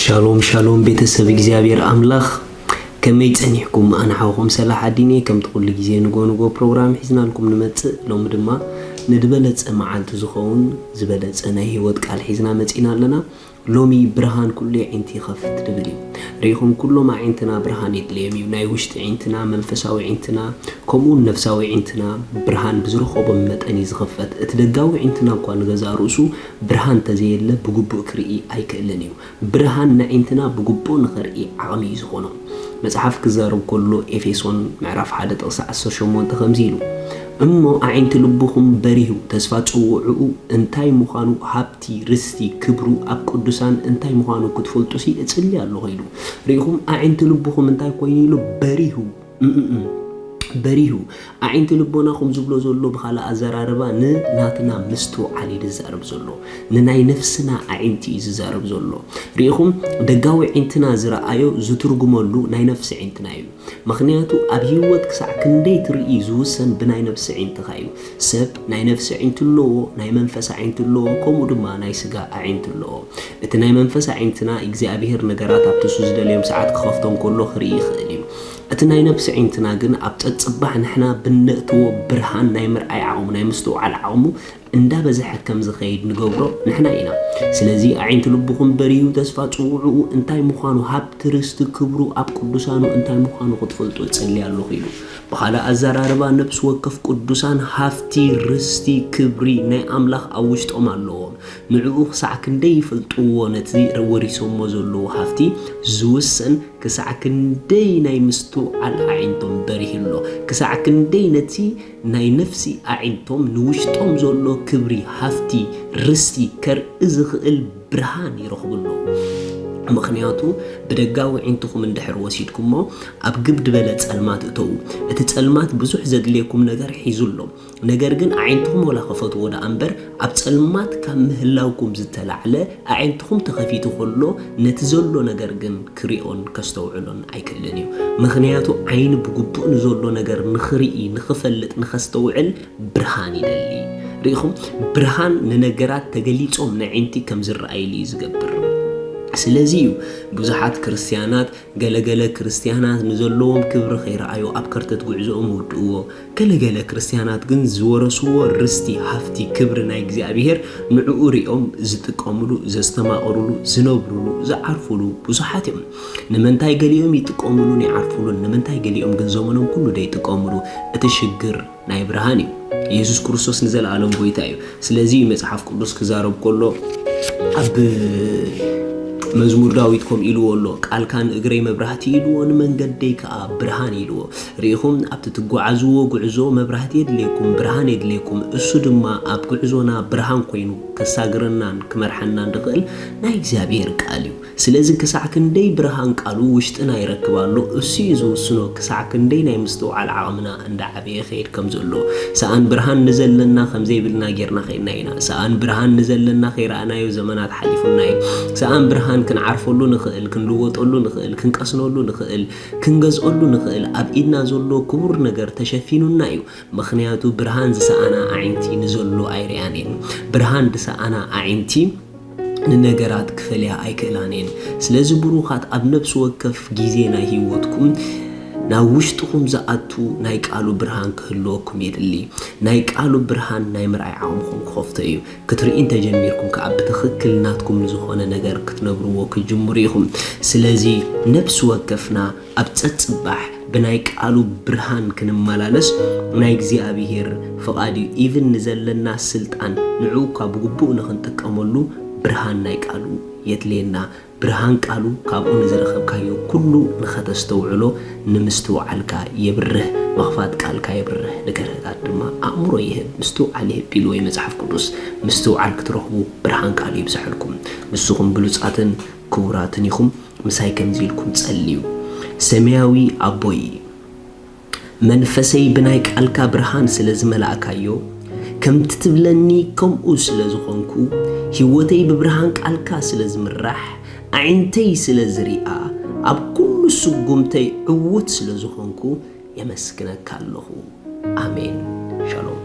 ሻሎም ሻሎም ቤተሰብ እግዚኣብሔር ኣምላኽ፣ ከመይ ጸኒሕኩም? ኣነ ሓውኹም ሰላሕ ኣዲንየ። ከምቲ ኩሉ ግዜ ንጎ ንጎ ፕሮግራም ሒዝናልኩም ንመጽእ። ሎሚ ድማ ንድበለጸ መዓልቲ ዝኸውን ዝበለጸ ናይ ህይወት ቃል ሒዝና መጺና ኣለና። ሎሚ ብርሃን ኩሉ ኣዒንቲ ይኸፍት ድብል እዩ። ርኢኹም፣ ኩሎም ኣዒንትና ብርሃን የድልዮም እዩ። ናይ ውሽጢ ኣዒንትና፣ መንፈሳዊ ኣዒንትና፣ ከምኡውን ነፍሳዊ ኣዒንትና ብርሃን ብዝረኸቦም መጠን እዩ ዝኸፈት። እቲ ደጋዊ ኣዒንትና እኳ ንገዛእ ርእሱ ብርሃን እንተዘየለ ብግቡእ ክርኢ ኣይክእልን እዩ። ብርሃን ንኣዒንትና ብግቡእ ንኸርኢ ዓቕሚ እዩ ዝኾኖ። መጽሓፍ ክዛረብ ከሎ ኤፌሶን ምዕራፍ ሓደ ጥቕሲ ዓሰርተ ሸሞንተ ከምዚ ኢሉ፣ "እሞ ኣዒንቲ ልብኹም በሪሁ፣ ተስፋ ጽውዕኡ እንታይ ምዃኑ፣ ሃብቲ፣ ርስቲ፣ ክብሩ ኣብ ቅዱሳን እንታይ ምዃኑ ክትፈልጡሲ እጽሊ ኣለኹ" ኢሉ። ርኢኹም፣ ኣዒንቲ ልብኹም እንታይ ኮይኑ ኢሉ? በሪሁ። እምእም። በሪሁ። ኣዒንቲ ልቦናኹም ዝብሎ ዘሎ ብኻልእ ኣዘራርባ ንናትና ምስትውዓል እዩ ዝዛረብ ዘሎ። ንናይ ነፍስና ኣዒንቲ እዩ ዝዛረብ ዘሎ። ርኢኹም፣ ደጋዊ ኣዒንትና ዝረኣዮ ዝትርጉመሉ ናይ ነፍሲ ኣዒንትና እዩ። ምኽንያቱ ኣብ ህይወት ክሳዕ ክንደይ ትርኢ ዝውሰን ብናይ ነፍሲ ኣዒንትኻ እዩ። ሰብ ናይ ነፍሲ ኣዒንቲ ኣለዎ፣ ናይ መንፈስ ኣዒንቲ ኣለዎ፣ ከምኡ ድማ ናይ ስጋ ኣዒንቲ ኣለዎ። እቲ ናይ መንፈስ ኣዒንትና እግዚኣብሔር ነገራት ኣብቲ እሱ ዝደለዮም ሰዓት ክኸፍቶም ከሎ ክርኢ ይኽእል እዩ። እቲ ናይ ነፍሲ ኣዒንትና ግን ኣብ ጸጽባሕ ንሕና ብነእትዎ ብርሃን ናይ ምርኣይ ዓቕሙ፣ ናይ ምስትውዓል ዓቕሙ እንዳበዝሐ ከም ዝኸይድ ንገብሮ ንሕና ኢና። ስለዚ ኣዒንቲ ልብኹም በሪሁ፣ ተስፋ ጽውዕኡ እንታይ ምዃኑ፣ ሃብቲ ርስቲ ክብሩ ኣብ ቅዱሳኑ እንታይ ምዃኑ ክትፈልጡ እጸሊ ኣለኹ ኢሉ። ብኻልእ ኣዘራርባ፣ ነፍሲ ወከፍ ቅዱሳን ሃፍቲ፣ ርስቲ፣ ክብሪ ናይ ኣምላኽ ኣብ ውሽጦም ኣለዎም። ንዕኡ ክሳዕ ክንደይ ይፈልጥዎ፣ ነቲ ወሪሶሞ ዘለዉ ሃፍቲ ዝውሰን ክሳዕ ክንደይ ናይ ምስትውዓል ኣዒንቶም በሪሁ ኣሎ፣ ክሳዕ ክንደይ ነቲ ናይ ነፍሲ ኣዒንቶም ንውሽጦም ዘሎ ክብሪ፣ ሃፍቲ፣ ርስቲ ከርኢ ዝኽእል ብርሃን ይረኽቡ ኣለዉ። ምኽንያቱ ብደጋዊ ኣዒንትኹም እንድሕር ወሲድኩሞ ኣብ ግብ ዝበለ ጸልማት እተዉ። እቲ ጸልማት ብዙሕ ዘድልየኩም ነገር ሒዙ ኣሎ። ነገር ግን ኣዒንትኹም ወላ ክፈትዎ ደኣ እምበር ኣብ ጸልማት ካብ ምህላውኩም ዝተላዕለ ኣዒንትኹም ተኸፊቱ ከሎ ነቲ ዘሎ ነገር ግን ክሪኦን ከስተውዕሎን ኣይክእልን እዩ። ምኽንያቱ ዓይኒ ብግቡእ ንዘሎ ነገር ንኽርኢ፣ ንኽፈልጥ፣ ንኸስተውዕል ብርሃን ይደሊ። ርኢኹም፣ ብርሃን ንነገራት ተገሊጾም ነዒንቲ ከም ዝረኣይሉ እዩ ዝገብር። ስለዚ እዩ ብዙሓት ክርስትያናት፣ ገለገለ ክርስትያናት ንዘለዎም ክብሪ ከይረኣዩ ኣብ ከርተት ጉዕዞኦም ይውድእዎ። ገለገለ ክርስትያናት ግን ዝወረስዎ ርስቲ፣ ሃፍቲ፣ ክብሪ ናይ እግዚኣብሔር ንዕኡ ሪኦም ዝጥቀምሉ፣ ዘስተማቕርሉ፣ ዝነብርሉ፣ ዝዓርፍሉ ብዙሓት እዮም። ንምንታይ ገሊኦም ይጥቀምሉን ይዓርፍሉን፣ ንምንታይ ገሊኦም ግን ዘመኖም ኩሉ ደይጥቀምሉ? እቲ ሽግር ናይ ብርሃን እዩ። የሱስ ክርስቶስ ንዘለኣለም ጎይታ እዩ። ስለዚ መጽሓፍ ቅዱስ ክዛረብ ከሎ ኣብ መዝሙር ዳዊት ከምኡ ኢልዎ ኣሎ፣ "ቃልካ ንእግረይ መብራህቲ ኢልዎ፣ ንመንገደይ ከኣ ብርሃን" ኢልዎ። ርኢኹም፣ ኣብቲ ትጓዓዝዎ ጉዕዞ መብራህቲ የድልየኩም፣ ብርሃን የድልየኩም። እሱ ድማ ኣብ ጉዕዞና ብርሃን ኮይኑ ከሳግረናን ክመርሓናን ዝኽእል ናይ እግዚኣብሔር ቃል እዩ። ስለዚ ክሳዕ ክንደይ ብርሃን ቃሉ ውሽጥና ይረክብ ኣሎ፣ እሱ እዩ ዝውስኖ። ክሳዕ ክንደይ ናይ ምስትውዓል ዓቕምና እንዳዓበየ ይኸይድ ከም ዘሎ። ሰኣን ብርሃን ንዘለና ከም ዘይብልና ጌርና ኸይድና ኢና። ሰኣን ብርሃን ንዘለና ከይረኣናዮ ዘመናት ሓሊፉና እዩ። ሰኣን ብርሃን ክንዓርፈሉ ንኽእል፣ ክንልወጠሉ ንኽእል፣ ክንቀስነሉ ንኽእል፣ ክንገዝኦሉ ንኽእል፣ ኣብ ኢድና ዘሎ ክቡር ነገር ተሸፊኑና እዩ። ምኽንያቱ ብርሃን ዝሰኣና ኣዒንቲ ንዘሎ ኣይርእያን እየን። ብርሃን ዝሰኣና ኣዒንቲ ንነገራት ክፈልያ ኣይክእላን እየን። ስለዚ ብሩኻት፣ ኣብ ነፍሲ ወከፍ ግዜ ናይ ህይወትኩም ናብ ውሽጥኹም ዝኣቱ ናይ ቃሉ ብርሃን ክህልወኩም የድሊ። ናይ ቃሉ ብርሃን ናይ ምርኣይ ዓቕምኹም ክኸፍቶ እዩ። ክትርኢ እንተጀሚርኩም ከኣ ብትኽክል ናትኩም ንዝኾነ ነገር ክትነብርዎ ክትጅምሩ ኢኹም። ስለዚ ነፍሲ ወከፍና ኣብ ጸጽባሕ ብናይ ቃሉ ብርሃን ክንመላለስ ናይ እግዚኣብሔር ፍቓድ እዩ። ኢቭን ንዘለና ስልጣን ንዕኡ እኳ ብግቡእ ንኽንጥቀመሉ ብርሃን ናይ ቃሉ የድልየና። ብርሃን ቃሉ ካብኡ ንዝረኸብካዮ ኩሉ ንኸተስተውዕሎ ንምስትውዓልካ የብርህ፣ ምኽፋት ቃልካ የብርህ፣ ንገርህታት ድማ ኣእምሮ ይህብ፣ ምስትውዓል ይህብ ኢልዎ እዩ መጽሓፍ ቅዱስ። ምስትውዓል ክትረኽቡ ብርሃን ቃሉ ይብዝሐልኩም። ንስኹም ብሉጻትን ክቡራትን ኢኹም። ምሳይ ከምዚ ኢልኩም ጸልዩ። ሰማያዊ ኣቦይ፣ መንፈሰይ ብናይ ቃልካ ብርሃን ስለ ዝመላእካዮ፣ ከምቲ ትብለኒ ከምኡ ስለ ዝኾንኩ፣ ህይወተይ ብብርሃን ቃልካ ስለ ዝምራሕ፣ ኣዒንተይ ስለ ዝሪኣ፣ ኣብ ኩሉ ስጉምተይ ዕዉት ስለ ዝኾንኩ የመስግነካ ኣለኹ። ኣሜን። ሻሎም።